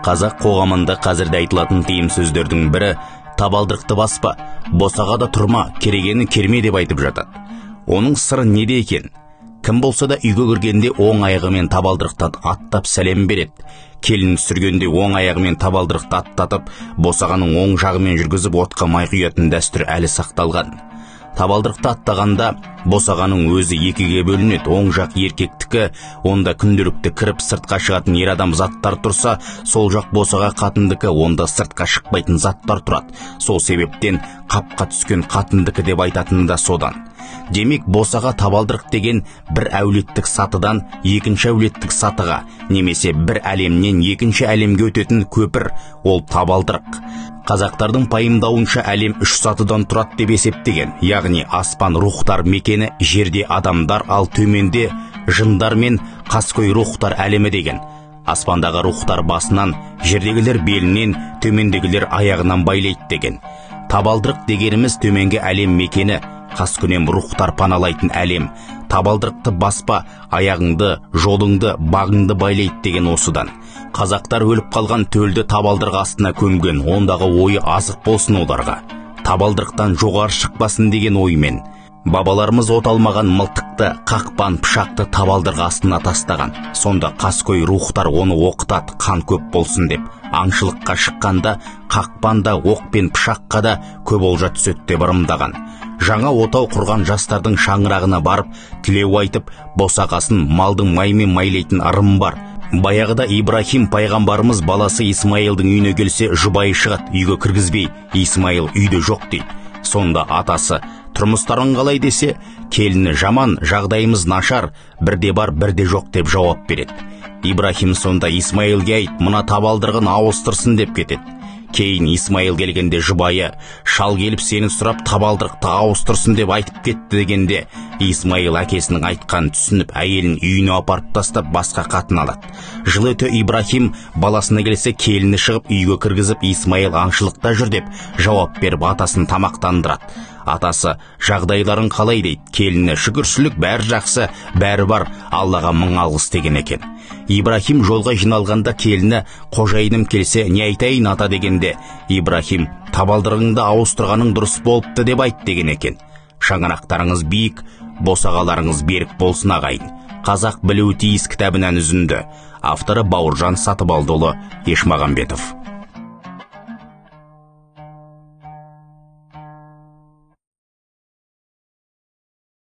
Қазақ қоғамында қазірде айтылатын тыйым сөздердің бірі табалдырықты баспа, босағада тұрма, керегені керме деп айтып жатады. Оның сыры неде екен? Кім болса да үйге кіргенде оң аяғымен табалдырықтан аттап сәлем береді. Келін түсіргенде оң аяғымен табалдырықты аттатып, босағаның оң жағымен жүргізіп отқа май құятын дәстүр әлі сақталған. Табалдырықты аттағанда босағаның өзі екіге бөлінеді. Оң жақ еркектікі, онда күнделікті кіріп сыртқа шығатын ер адам заттар тұрса, сол жақ босаға қатындікі, онда сыртқа шықпайтын заттар тұрады. Сол себептен қапқа түскен қатындікі деп айтатыны да содан. Демек, босаға табалдырық деген бір әулеттік сатыдан екінші әулеттік сатыға, немесе бір әлемнен екінші әлемге өтетін көпір, ол табалдырық. Қазақтардың пайымдауынша әлем үш сатыдан тұрады деп есептеген, яғни аспан рухтар мекені, жерде адамдар, ал төменде жындар мен қаскөй рухтар әлемі деген. Аспандағы рухтар басынан, жердегілер белінен, төмендегілер аяғынан байлайды деген. Табалдырық дегеніміз төменгі әлем мекені, қаскүнем рухтар паналайтын әлем. Табалдырықты баспа, аяғыңды, жолыңды, бағыңды байлайды деген осыдан. Қазақтар өліп қалған төлді табалдырық астына көмген, ондағы ойы азық болсын оларға. Табалдырықтан жоғары шықпасын деген оймен. Бабаларымыз от алмаған мылтықты, қақпан, пышақты табалдырық астына тастаған. Сонда қаскөй рухтар оны оқытады, қан көп болсын деп. Аңшылыққа шыққанда қақпан да, оқ пен пышаққа да көп олжа түседі деп ырымдаған. Жаңа отау құрған жастардың шаңырағына барып, тілеу айтып, босағасын малдың майымен майлайтын ырым бар. Баяғыда Ибрахим пайғамбарымыз баласы Исмаилдың үйіне келсе, жұбайы шығады, үйге кіргізбей, Исмаил үйде жоқ дейді. Сонда атасы, тұрмыстарың қалай десе, келіні жаман, жағдайымыз нашар, бірде бар, бірде жоқ деп жауап береді. Ибрахим сонда Исмаилге айт, мына табалдырығын ауыстырсын деп кетеді. Кейін Исмаил келгенде жұбайы, шал келіп сені сұрап табалдырықты ауыстырсын деп айтып кетті дегенде, Исмаил әкесінің айтқанын түсініп, әйелін үйіне апарып тастап, басқа қатын алады. Жыл өте Ибрахим баласына келсе, келіні шығып үйге кіргізіп, Исмаил аңшылықта жүр деп жауап беріп, атасын тамақтандырады. Атасы, жағдайларың қалай дейді, келіні шүкіршілік, бәрі жақсы, бәрі бар, Аллаға мың алғыс деген екен. Ибрахим жолға жиналғанда келіні, қожайыным келсе, не айтайын ата дегенде, Ибрахим, табалдырығыңды ауыстырғаның дұрыс болыпты деп айт деген екен. Шаңырақтарыңыз биік, босағаларыңыз берік болсын ағайын. Қазақ білуі тиіс кітабынан үзінді. Авторы Бауыржан Сатыбалдыұлы Ешмағамбетов.